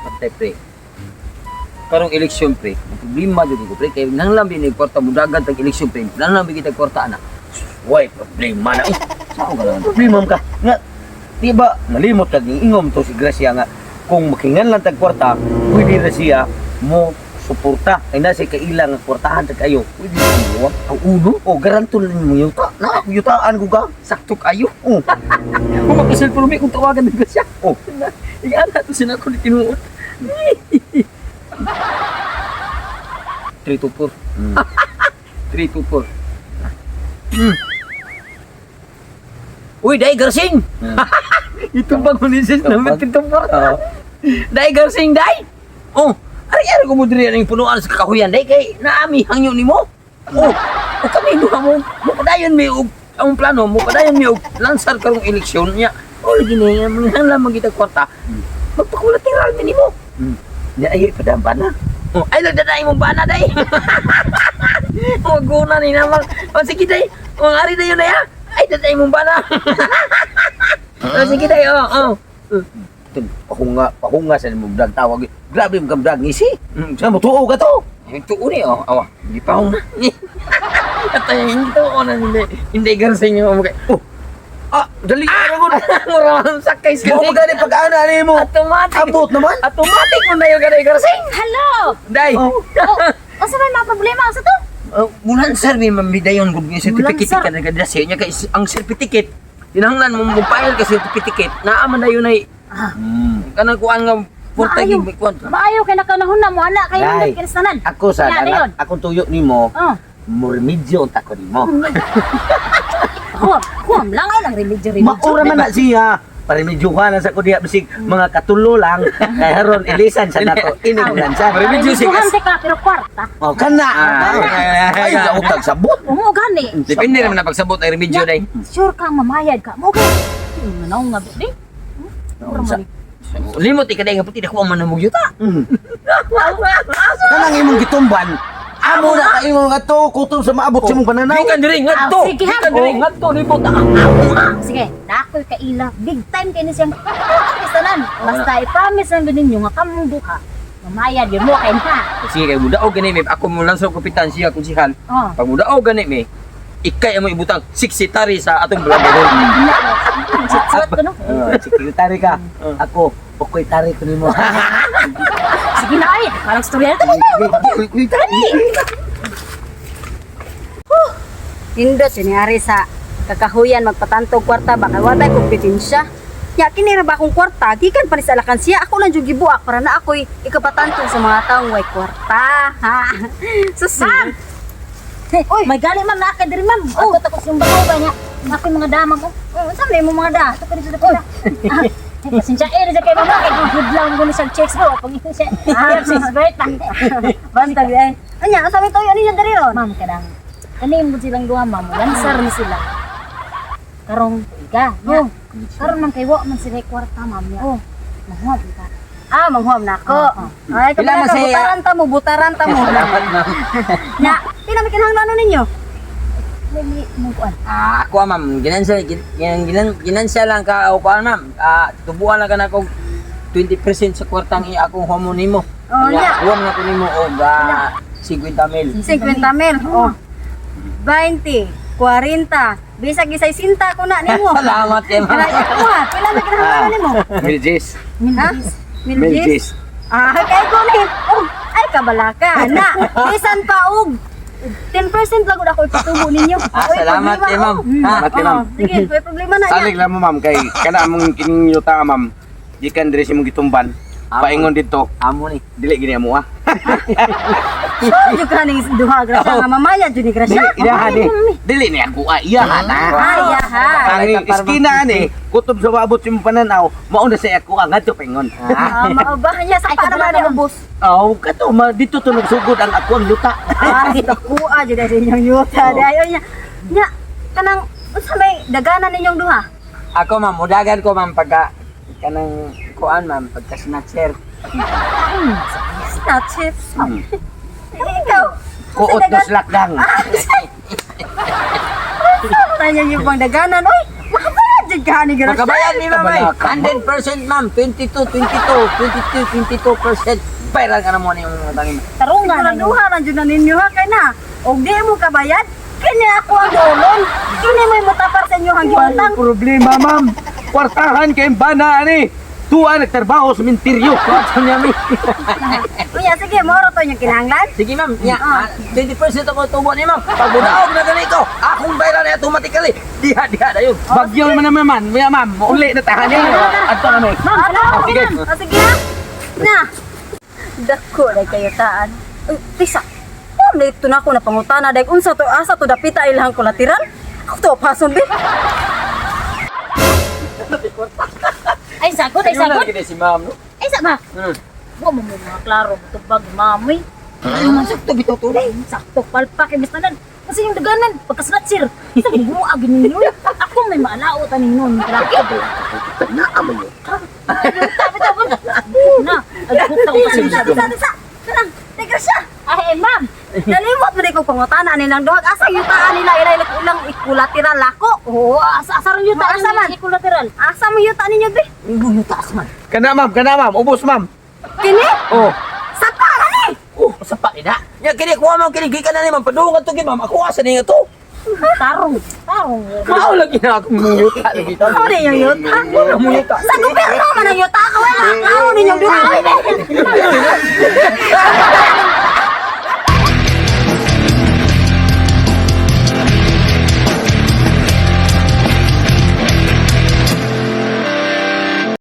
Patay, pre. Karong eleksyon, pre, ang problema jud ko, pre, kay nang lambi ni kwarta mudagan tag eleksyon, pre. Nang lambi kita kwarta ana. Way problema na. Eh, saan ka lang? Problema ka. Nga, di ba, nalimot ka ingom to si Gracia nga, kung makingan lang tag kwarta, pwede na siya mo suporta. Ay nasa kaila nga kwartahan tag kayo. Pwede na siya. Ang uno, O, garanto lang mo yuta. Na, yutaan ko ka. Sakto kayo. Oh, Kung mag-cellphone mi kung tawagan ni Gracia. Oh. Ingana to sina ko ni tinuod. 3 to 4. 3 to 4. Uy, dai Garsing. Ito ba kung nisis naman 3 to 4? Oo. Dai Garsing, dai. Oh, ari ari ko mo diri ang punuan sa kakahuyan dai kay naami hangyo nimo. Oh, o kami duha mo mo padayon mi og ang plano mo padayon mi og lansar karong eleksyon niya. Oh, lagi ni nga lamang kita kwarta. Magpakulateral mi nimo. Nya ay padamban na. Oh, ay nagdaday mong bana day. Oh, guna ni naman. Oh, sige day. Oh, ari dayon na ya. Ay daday mong bana. Oh, sige day. Oh, oh. Tun, pahunga, pahunga sa mo vlog tawag. Grabe mo kang vlog ngisi. Sa mo tuo ka to. Yung tuo ni, oh, awa, hindi pa na. At ay, hindi tuo na, hindi, hindi garsing yung mga, Oh. Ah, dali ah! Ka mura man sakay sa Mo magani pag-ana nimo. Automatic. Abot naman. Automatic mo na yung ganay garsing. Hello! Day, Oh. Oh, unsa may mga problema sa to? Mulan sir, may mamidayon kung yung certificate Mulan, sir. ka na siya niya kay ang certificate, tinanglan mo mo file ka certificate, naa man dayon ay kanang kuan nga porta Maayo. gid kuan. Maayo kay nakanahon na mo ana kay Day. nindot kinastanan. Ako sa Ya, dayon. akong tuyo nimo, Oh. murmidyo unta ko nimo. Huwam, huwam lang ay lang remedyo remedyo. Maura man na siya. Paremedyohan na sa ko diha bisig mga katulo lang kay haron ilisan sa nato ining lansan. Remedyo si Remedyohan ka pero kwarta. Oh, kana. Ah. Ay, sa utag sabot. Umo gani. Depende naman na pagsabot ay remedyo day. Sure kang mamayad ka. Mo gani. Manaw nga di. Mura man. Limot ikaday nga puti dako man mo yuta. Kanang imong gitumban. Amo na ka imong ato kutob sa maabot sa imong pananaw. Gikan diri ngadto. Ah, sige, ha. Gikan diri ngadto nibot ang amo na. Sige, nakoy kaila. Big time kay ni siyang kinastanan. Basta i-promise lang gud ninyo nga kamong duha. Mamayad yun mo kay na. Sige kay mudaog gani mi ako mo lang sa kapitan siya konsehal. Oh. Pag mudaog gani mi ikay amo ibutang sekretary sa atong barangay. Suwat ko no. Oh, sekretary ka. Ako, ukoy tari ko nimo. Sige na ay, parang storya na to. Hindot siniari sa kakahuyan magpatantog kwarta ba kay watay kompetensya. Nya kini ra ba akong kwarta gikan pa ni sa alakansya ako lang jud gibuak para na ako'y ikapatantog sa mga taong way kwarta. Ha. Sus. Ma'am! Oy, may gali ma'am na diri ma'am. Oh, ato ko siyang bago ba niya. Ako yung mga dama ko. Oh, unsa may imong mga da? Ato ko dito sa pila. Pasensya eh sa kay mama kay good lang ko ni sa checks ko. Pag siya, ah, sis birth pa. Bantag eh. Anya unsa may tuyo ninyo diri ron? Ma'am kadang kani mo silang duha ma'am, lansar ni sila. Karong tuiga. Oh. Oh. Karon man kay wa man sila kwarta ma'am niya. Oh. Mahuwag ka. Ah, manghuam na ako. Oo. Ay, Pila man kabala ka, siya? butaran ta mo, butaran ta mo. Salamat ma'am. Na, pila may kinahanglanon ninyo? Lili mo kuan. Ah, ako ah, ma'am, ginansya ginansya lang ka o kuan ma'am. Ah, tubuan lang ka na kog 20% sa kwartang i akong homo nimo. Oh, Nya, nya. Huwag na ko nimo og 50 mil. 50 mil. Oh. 20, 40, bisag isay sinta ko na nimo. Salamat kay ma'am. Pila ikaw ha? Pila may kinahanglan nimo? Miljis. Ha? Miljis. Ah, kay ko ni. Oh, ay kabalaka na. Bisan pa og 10% lang gud ako ipatubo ninyo. Ah, Oy, salamat problema, kay ma'am. oh. Ha? Salamat kay ma'am. Oh, sige, may problema na Salig niya. lang mo ma'am kay kana among kining yuta ma'am. Gikan diri sa imong gitumban. Amo. Paingon dito. Amo ni. Dili gini amo ah. Sure jud ka ning duha grasya nga mamaya jud ni grasya. Dili iyahan ni. Dili ni ako ah iyahan ah. Ah, iya ha. Ang iskina ani kutob sa maabot sa imong pananaw, mao na sa ako ang ngadto paingon. Ah, mao ba niya sa Ay, para kabala man ka, ma'am. ubos. Oh, kato ma dito to nagsugod ang ako ang yuta. Ah, nakuha jud ay inyong yuta. Dayon niya. Nya, kanang unsa may daganan ninyong duha? Ako ma'am, mudagan ko ma'am pagka kanang kuan ma'am pagka snatcher. Snatch chips. Ikaw. Kuot dos lakdang. Tanya niyo bang daganan? Oy, makabayad jud ka ni Gracia. Makabayad ni ma'am ay. 100%, ma'am. 22, 22, 22, 22%. Bayaran ka na mo na yung utangin mo. Tarungan na ninyo. Siguraduha lang jud na ninyo ha kay na. Og di mo kabayad, kini ako ang dolon. Kini may mutapar sa inyo ang giutang. Problema, ma'am. Kwartahan kay bana ani. Tuwa nagtrabaho sa minteryo. Kwarta niya, mi. Kuya, sige, moro to yung kinahanglan. Sige, ma'am. Ya, 20% ako tubo ni ma'am. Pag bunaog na gani ko, akong bayaran na automatically. Diha, diha na yun. Bagyo naman naman, man. Maya, ma'am. Uli na tahan niya. Adto kami. Ma'am, salamat. Ah, sige. O, sige ha. Na. Dako na kayo taan. Uy, tisa. Oh, na ito na ako napangutana dahil unsa to asa to dapita ilahang kulatiran. Ako to pason be. Ay, sagot, ay, Ayun sagot. lang gini si ma'am, no? Ay, sa ba? Wa mo mo mga klaro, tubag mamoy. Ayaw man sakto bitaw to. Sakto palpak imbes tanan. Kasi yung daganan, pagkasnatcher. Sa ginuag ninyo. Ako may maalao taning nun. Laki. Naaman yun. Na, ay puta ko kasi. Tisa, tisa, tisa. Kanang, di Gracia. Ay, ma'am. Nalimot mo di ko pangutana nilang duhag. Asa yutaan nila ilay ilang ikulatiran lako. Oo, asa asa rin yung Asa man? taan equilateral. Asa mo yuta ninyo be? Yung taas man. Kana, ma'am. Kana, ma'am. Ubos, ma'am. Kini? Oh. Sapa kani. Oh, sa pa ina. Nya kini kuha ma'am kini gikan na ni ma'am padungan to gid ma'am. Ako asa ni nga to. Tarong, tarong. Mao lagi na akong muyuta lagi to. Ako ninyo yuta. Wala muyuta. Sa gobyerno man ang yuta ka wala. Ako ninyong duha.